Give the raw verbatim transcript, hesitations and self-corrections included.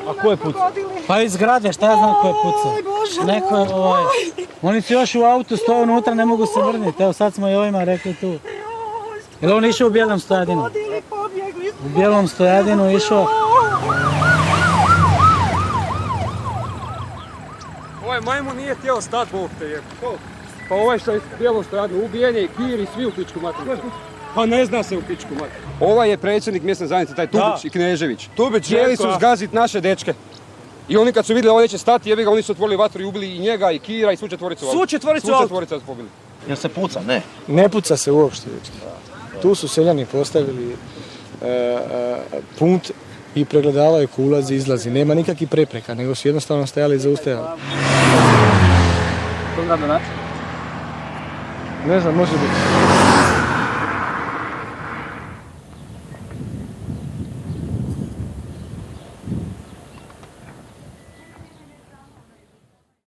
A ko je pucao? Pa iz zgrade, šta ja znam ko je pucao. Oj, Bože Neko je, moj. Ovaj, oni su još u autu, stoje unutra, ne mogu se vrniti. Evo sad smo i ovima rekli tu. Jel on išao u bijelom stojadinu? Vodili, pobjegli smo. U bijelom stojadinu išao. Ovaj majmun nije htio stat, Bog te jebe. Pa ovaj što je bijelo što jadno, ubijen je i Kir i svi u pičku matericu. Pa ne zna se u pičku matericu. Ovaj je predsjednik mjesne zajednice, taj Tubić i Knežević. Tubić, Htjeli su Željko, a? Zgazit naše dečke. I oni kad su vidjeli ovo neće stati, jebi ga, oni su otvorili vatru i ubili i njega i Kira i svu četvoricu. Svu četvoricu Svu auto. Četvoricu su pobili. Jer se puca, ne. Ne puca se uopšte. Tu su seljani postavili e, e, punkt i pregledavaju ko ulazi i izlazi. Nema nikakvih prepreka, nego su jednostavno stajali i zaustavljali. Ko gradonačelnik? Ne znam, može biti.